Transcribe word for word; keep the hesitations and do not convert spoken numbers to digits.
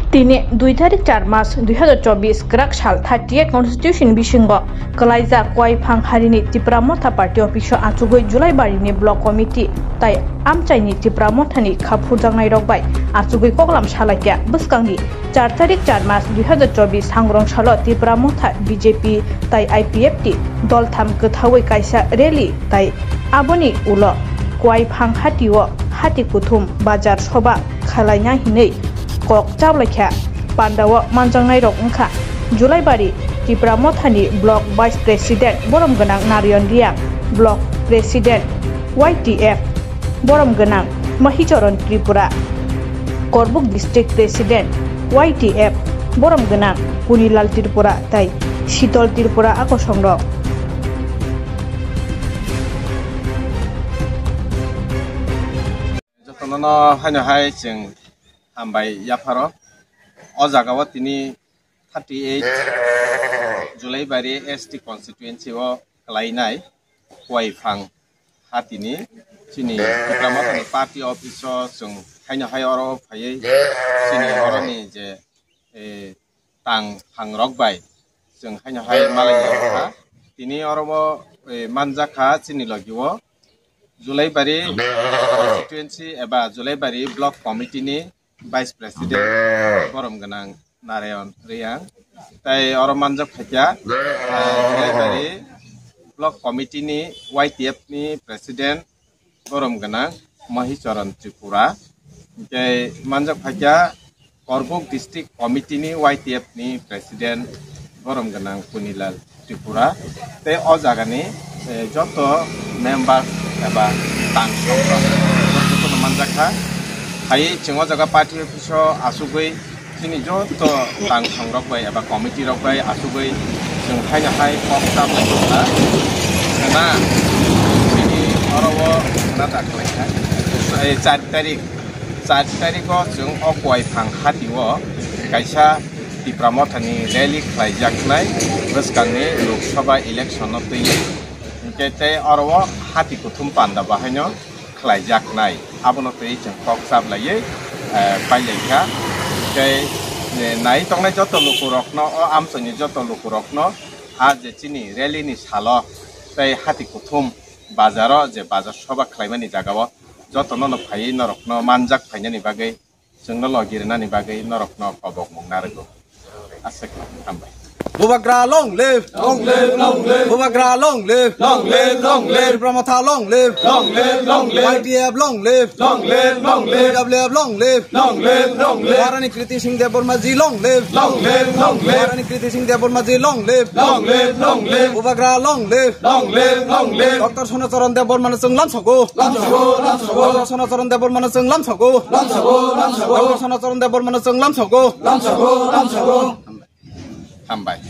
Tini dui tarik char mas dui hazar chobis kwrak sal thirty eight constitution bisingo kwlaijak Kuaiphang harini Tipra Motha Party office o achugwi Julaibarini block committee tai amchaini Tipra Mothani kha phurjaknairok bai achugwi koklam salaikha. Bwskangni char tarik char mas dui hazar chobis sangrong salo Tipra Motha B J P tai I P F T doltham kwthaui kaisa rally tai aboni ulo Kuaiphang hatio hati kuthum bazar soba khalaina hinwi kok chaplaikha. Pandao manjaknairok wngkha Julaibari Tipra Mothani Block Vice President borom gwnang Narayan Reang, Block President Y T F borom gwnang Mahicharan Tripura, Korbuk District President Y T F borom gwnang Punilal Tripura tai Shitol Tripura akosongrok. Jotono no haino hai chwng hambai yapharo. O jaga o tini thirty eight Julaibari S T constituency o kwlainai Kuaiphang hatini chini Tipra Mothani party office o chwng haino hai oro phaiwi chini oroni je, eh, tang phangrok bai chwng haino hai malai kha. Tini oro bo, eh, manjak kha chini logi o Julaibari constituency eba Julaibari block committee ni Vice President borom gwnang Narayan Reang. Tai oro manjak phaikha, eh, Julaibari block committee ni Y T F ni President borom gwnang Mahicharan Tripura. Hingke manjak phaikha Korbuk District Committee ni Y T F ni President borom gwnang Punilal Tripura. Tei o jaga ni, eh, joto member eba tang songrok joto no manjak kha. Hai chwng o jaga party office o asugwi chini joto tang songrok bai eba committee rok bai asugwi chwng haino hai kok chaplai tongkha. Khna chini oro o khna da khlaikha. Char tarik, char tarik o chwng o Kuaiphang hati o kaisa Tipra Mothani rally khlaijaknai bwskangni Lok Sabha election no twi. Hingke tei oro o hati kuthum panda bahaino khlaijaknai. Abono twi chwng kok chaplaiwi, eh, pailaikha. Tei, eh, nai tongnai joto lukurokno, o amchaini joto lukurokno, a je chini rally ni salo tei hati kuthum bazaro je bazar soba khlaimani jagao jotono no phaiwi norokno manjak phainani bagwi chwngno logi rwnani bagwi norokno kobokmung narwgo. Aswk, hambai. Bubagra long live! Long live, long live! Bubagra long live! Long live, long live! Tipra Motha long live! Long live, long live! Y T F long live! Long live, long live! T W F long live! Long live, long live! Maharani Kriti Singh Debbarma ji long live! Long live, long live! Maharani Kriti Singh Debbarma ji long live! Long live, long live! Bubagra long live! Long live, long live! Doctor Sonacharan Debbarma no chwng lamsogo! Lamsogo, lamsogo! Doctor Sonacharan Debbarma no chwng lamsogo! Lamsogo, lamsogo! Doctor Sonacharan Debbarma no chwng lamsogo! Lamsogo, lamsogo! Hambai.